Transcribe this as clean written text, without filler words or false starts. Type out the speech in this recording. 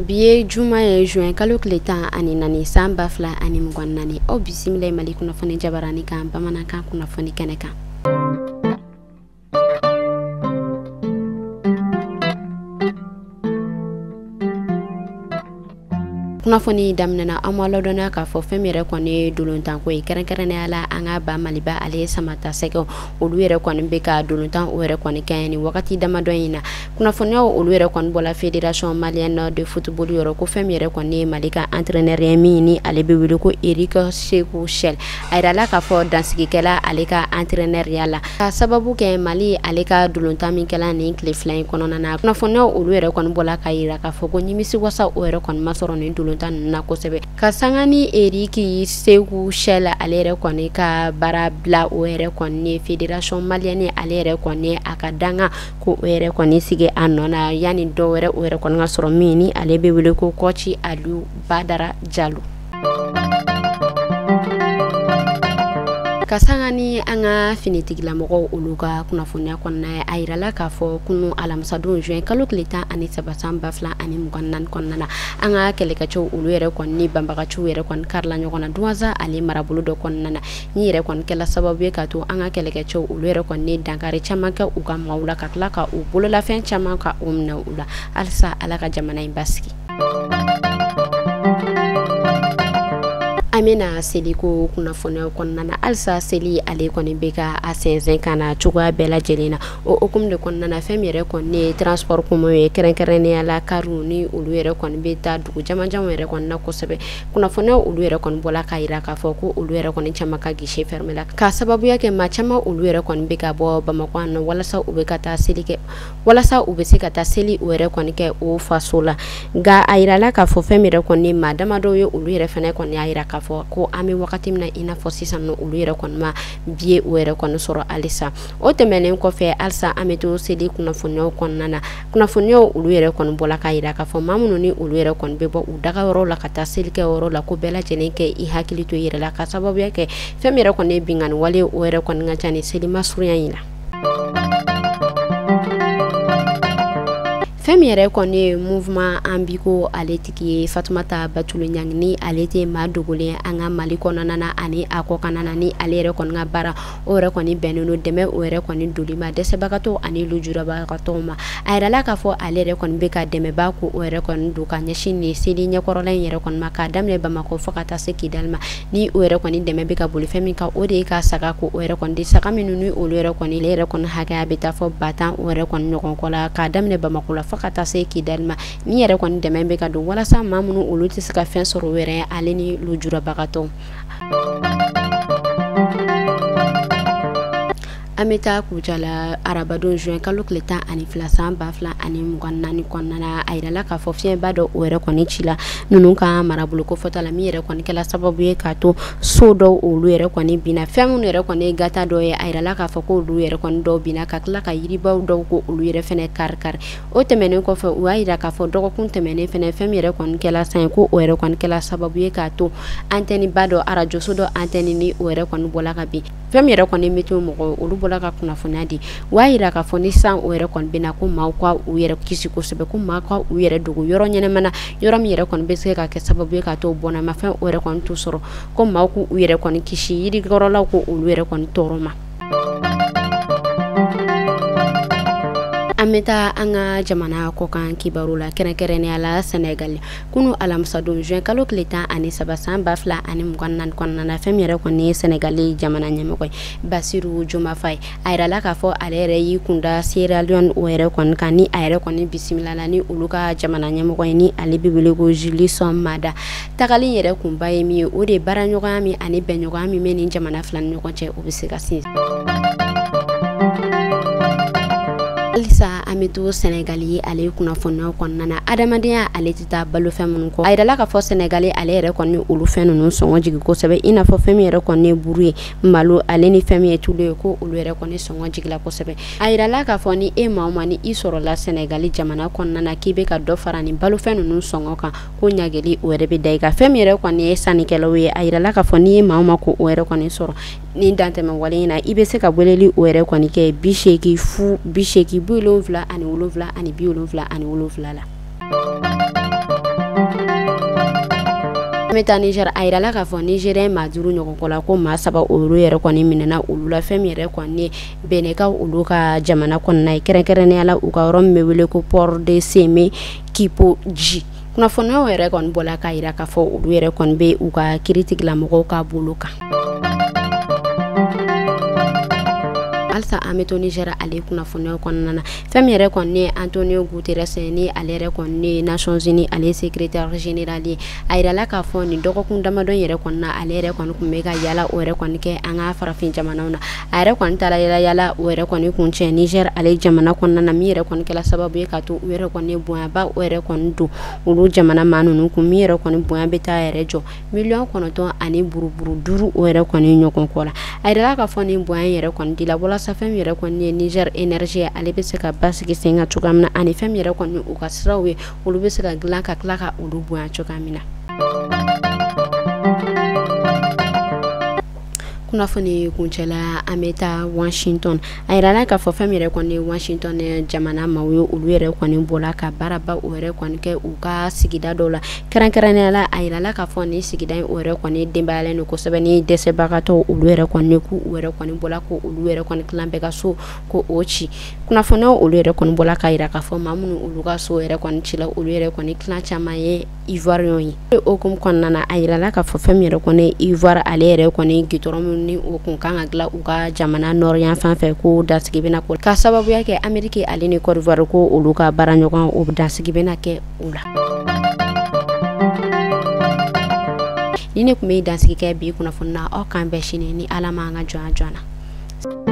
Bi ye juma ye, juin kalo tile 14, san 2024. Aw bisimila Mali kunnafoni jabarani kan, bamanankan kunnafoni kɛnɛ kan. Kunnafoni daminɛna, an ma ladɔnniya k'a fɔ fɛn min yɛrɛ kɔni ye dolontanko ye, kɛrɛnkɛrɛnnenya la an ka ba Maliba ale ye samata sɛgɛw, olu yɛrɛ kɔni bɛ ka dolontan o yɛrɛ kɔni kɛ nin wagati damadɔ in na. Kunnafoniyaw olu yɛrɛ kɔni bɔla Fédération malienne de football yɔrɔ ko fɛn min yɛrɛ kɔni ye Mali ka entraîneur ye, min ni ale bɛ wele ko Eric Sekou Chelle, a yirala k'a fɔ dansigikɛla ale ka entraîneur ya la, ka sababu kɛ Mali ale ka dolontan min kɛla nin tile 2 in kɔnɔna na. Kunnafoniyaw olu yɛrɛ kɔni bɔla ka yira k'a fɔ ko nimisi wasa o yɛrɛ kɔni ma sɔrɔ nin dolontan ninnu na kosɛbɛ. Ka sanga ni Eric Sekou Chelle ale yɛrɛ kɔni ka baara bila o yɛrɛ kɔni ye Fédération malienne ale yɛrɛ kɔni a ka danga ko o yɛrɛ kɔni sigi a nɔ na, yanni dɔw wɛrɛ o yɛrɛ kɔni ka sɔrɔ, min ni ale bɛ wele ko coach Aliou Badara Diallo. Ka sanga ni an ka finitigilamɔgɔw olu ka kunnafoniya kɔnɔna ye, a yirala k'a fɔ kunu alamisadon, juin kalo tile 13, san 2024 kɔnɔna na, an ka kɛlɛkɛcɛw olu yɛrɛ kɔni ni banbagaciw yɛrɛ kɔni karila ɲɔgɔn na Duwanza ale marabolo dɔ kɔnɔna na, min yɛrɛ kɔni kɛla sababu ye k'a to an ka kɛlɛkɛcɛw olu yɛrɛ kɔni ni dankari caman kɛ u ka maaw la, ka tila ka u bololafɛn caman ka o minɛ u la. Halisa Ala ka jamana in basigi. An bɛna seliko kunnafoniyaw kɔnɔna na. Halisa seli ale kɔni bɛ ka a sɛnsɛn ka na cogoya bɛɛ lajɛlen na. O hukumu de kɔnɔna na, fɛn min yɛrɛ kɔni ye transport commun ye, kɛrɛnkɛrɛnnenya la kariw, ni olu yɛrɛ kɔni bɛ taa dugu jamanjanw yɛrɛ kɔni na kosɛbɛ, kunnafoniyaw olu yɛrɛ kɔni bɔla k'a yira k'a fɔ ko olu yɛrɛ kɔni caman ka guichet fermé la, k'a sababuya kɛ maa caman olu yɛrɛ kɔni bɛ ka bɔ Bamakɔ yan nɔ walasa u bɛ ka taa seli kɛ, walasa u bɛ se ka taa seli o yɛrɛ kɔni kɛ o faso la. Nka a yirala k'a fɔ fɛn min yɛrɛ kɔni maa damadɔw ye, olu yɛrɛ fana kɔni y'a yira k'a fɔ ko an bɛ wagati min na i n'a fɔ sisan nɔ, olu yɛrɛ kɔni ma billet o yɛrɛ kɔni sɔrɔ halisa. O tɛmɛnen kɔfɛ, halisa an bɛ to seli kunnafoniyaw kɔnɔna na. Kunnafoniyaw olu yɛrɛ kɔni bɔla k'a yira k'a fɔ maa minnu ni olu yɛrɛ kɔni bɛ bɔ u dagayɔrɔw la ka taa seli kɛ yɔrɔ la, ko bɛɛ lajɛlen kɛ i hakili to i yɛrɛ la, ka sababuya kɛ fɛn min yɛrɛ kɔni ye binkanni wale o yɛrɛ kɔni ka ca ni seli masurunya in na. Fɛn min yɛrɛ kɔni ye mouvement Ambiko ale tigi ye, Fatumata Batulu Ɲangi, ni ale tɛ maa dogolen an ka Mali kɔnɔna na ani a kɔkanna na, ni ale yɛrɛ kɔni ka baara o yɛrɛ kɔni bɛnnen don dɛmɛ o yɛrɛ kɔni doli ma dɛsɛbagatɔw ani lujurabagatɔw ma. A yirala k'a fɔ ale yɛrɛ kɔni bɛ ka dɛmɛba ko o yɛrɛ kɔni don ka ɲɛsin nin seli ɲɛkɔrɔla in yɛrɛ kɔni ma, k'a daminɛ Bamakɔ fo ka taa se Kidali ma. Ni o yɛrɛ kɔni dɛmɛ bɛ ka boli fɛn min kan, o de ye ka saga ko o yɛrɛ kɔni di, saga minnu ni olu yɛrɛ kɔni ale yɛrɛ kɔni hakɛya bɛ taa fɔ 10 000 o yɛrɛ kɔni ɲɔgɔn kɔ la, k'a daminɛ Bamakɔ la fo ka taa se Kidali ma. Ni yɛrɛ kɔni dɛmɛ bɛ ka don walasa maa minnu olu tɛ se ka fɛn sɔrɔ u yɛrɛ ye, ale ni lujurabagatɔw. An bɛ taa Kucala arabadon, juin kalo tile 12, san 2024 kɔnɔna na. A yirala k'a fɔ fiɲɛba dɔ o yɛrɛ kɔni ci la ninnu ka marabolo kofɔta la, min yɛrɛ kɔni kɛla sababu ye k'a to so dɔw olu yɛrɛ kɔni binna. Fɛn minnu yɛrɛ kɔni ye gata dɔ ye, a yirala k'a fɔ ko olu yɛrɛ kɔni dɔw binna, ka tila ka yiribaw dɔw ko olu yɛrɛ fɛnɛ kari kari. O tɛmɛnen kɔfɛ, u y'a yira k'a fɔ dɔgɔkun tɛmɛnen fɛnɛ, fɛn min yɛrɛ kɔni kɛla san ye, ko o yɛrɛ kɔni kɛla sababu ye k'a to antenne ba dɔ, arajoso dɔ antenne ni o yɛrɛ kɔni bɔla ka bin. Fɛn min yɛrɛ kɔni météo mɔgɔw olu bɔla ka kunnafoniya di, u y'a yira k'a fɔ ni san o yɛrɛ kɔni bɛna, ko maaw ka u yɛrɛ kisi kosɛbɛ, ko maa ka u yɛrɛ dogo yɔrɔ ɲɛnɛma na, yɔrɔ min yɛrɛ kɔni bɛ se ka kɛ sababu ye k'a to bɔnɛmafɛn o yɛrɛ kɔni t'u sɔrɔ, ko maaw k'u yɛrɛ kɔni kisi yirikɔrɔlaw ko olu yɛrɛ kɔni tɔɔrɔ ma. An bɛ taa an ka jamana kɔkan kibaru la, kɛrɛnkɛrɛnnenya la Sɛnɛgali. Kunu alamisadon, juin kalo tile 13, san 2024 kɔnɔna na, fɛn min yɛrɛ kɔni ye Sɛnɛgali jamana ɲɛmɔgɔ ye, Basiru Joma Faye, a yirala k'a fɔ ale yɛrɛ y'i kunda Sierra Leone o yɛrɛ kɔni kan, ni a yɛrɛ kɔni bisimila la ni olu ka jamana ɲɛmɔgɔ ye, ni ale bɛ wele ko Julius Maada. Tagali yɛrɛ kunba ye min ye, o de ye baaraɲɔgɔnya min ani bɛnɲɔgɔnya min bɛ nin jamana fila ni ɲɔgɔn cɛ, o bɛ se ka sinsin. Halisa an bɛ to Sɛnɛgali ale kunnafoniyaw kɔnɔna na. Adamadenya ale tɛ taa balofɛn minnu kɔ, a yirala k'a fɔ Sɛnɛgali ale yɛrɛ kɔni olu fɛn ninnu sɔngɔ jigin kosɛbɛ, i n'a fɔ fɛn min yɛrɛ kɔni ye buru ye, malo ale ni fɛn min ye tulu ye, ko olu yɛrɛ kɔni sɔngɔ jigila kosɛbɛ. A yirala k'a fɔ ni e maa o maa ni i sɔrɔla Sɛnɛgali jamana kɔnɔna na k'i bɛ ka dɔ fara nin balofɛn ninnu sɔngɔ kan, ko ɲageli o yɛrɛ bɛ da i kan. Fɛn min yɛrɛ kɔni ye sannikɛlaw ye, a yirala k'a fɔ n'i ye maa o maa ko o yɛrɛ kɔni sɔrɔ nin dantɛmɛ wale in na, i bɛ se ka weleli o yɛrɛ kɔni kɛ 80 0 80 77 77 la. An bɛ taa Niger. A yirala k'a fɔ Nigérien maa 5 ɲɔgɔn kɔ la, ko maa 3 olu yɛrɛ kɔni minɛna olu la fɛn min yɛrɛ kɔni Benɛkaw olu ka jamana kɔnɔna ye, kɛrɛnkɛrɛnnenya la u ka yɔrɔ min bɛ wele ko port de Seme Kipoji. Kunnafoniyaw yɛrɛ kɔni bɔla k'a yira k'a fɔ olu yɛrɛ kɔni bɛ u ka kiiritigɛlamɔgɔw ka bolo kan. Halisa an bɛ to Niger ale kunnafoniyaw kɔnɔna na. Fɛn min yɛrɛ kɔni ye Antonio Guterres ni ale yɛrɛ kɔni ye Nations Unies ale secrétaire général ye, a yirala k'a fɔ nin dɔgɔkun damadɔ yɛrɛ kɔni na, ale yɛrɛ kɔni tun bɛ ka yala o yɛrɛ kɔni kɛ an ka farafin jamanaw na. A yɛrɛ kɔni taara yala yala o yɛrɛ kɔni kuncɛ Niger ale jamana kɔnɔna na, min yɛrɛ kɔni kɛla sababu ye ka to u yɛrɛ kɔni bonyaba o yɛrɛ kɔni don olu jamana maa ninnu kun, min yɛrɛ kɔni bonya bɛ taa yɛrɛ jɔ 9 miliyɔn ani buruburu 5 o yɛrɛ kɔni ɲɔgɔn kɔ la. A yirala k'a fɔ nin bonya yɛrɛ kɔni dila walasa fɛn min yɛrɛ kɔni ye Niger énergie, ale bɛ se ka basigi sen kan cogoya min na, ani fɛn min yɛrɛ kɔni u ka siraw ye, olu bɛ se ka dilan ka tila ka olu bonya cogoya min na. Kunnafoni kuncɛla, an bɛ taa Washington. A yirala k'a fɔ fɛn min yɛrɛ kɔni ye Washington jamana maaw ye, olu yɛrɛ kɔni bɔla ka baaraba o yɛrɛ kɔni kɛ u ka sigida dɔw la. Kɛrɛnkɛrɛnnenya la, a yirala k'a fɔ nin sigida in o yɛrɛ kɔni denbayalen don kosɛbɛ ni dɛsɛbagatɔw olu yɛrɛ kɔni, k'u yɛrɛ kɔni bɔla ko olu yɛrɛ kɔni tilan bɛɛ ka so ko o ci. Kunnafoniyaw olu yɛrɛ kɔni bɔla k'a yira k'a fɔ maa minnu olu ka so yɛrɛ kɔni cila, olu yɛrɛ kɔni tilan caman ye Ivoirien ye. O hukumu kɔnɔna na, a yirala k'a fɔ fɛn min yɛrɛ kɔni Ivoire ale yɛrɛ kɔni gitɔrɔn minnu ni o kun kan ka dilan u ka jamana nord yan fan fɛ, ko dansigi bɛna ko ka sababuya kɛ Amérique ale ni Côte d'Ivoire ko olu ka baara ɲɔgɔn, o dansigi bɛna kɛ o la. Ni ne tun bɛ dansigi kɛ bi kunnafoni na, aw k'an bɛn sini ni Ala m'an ka jɔn na.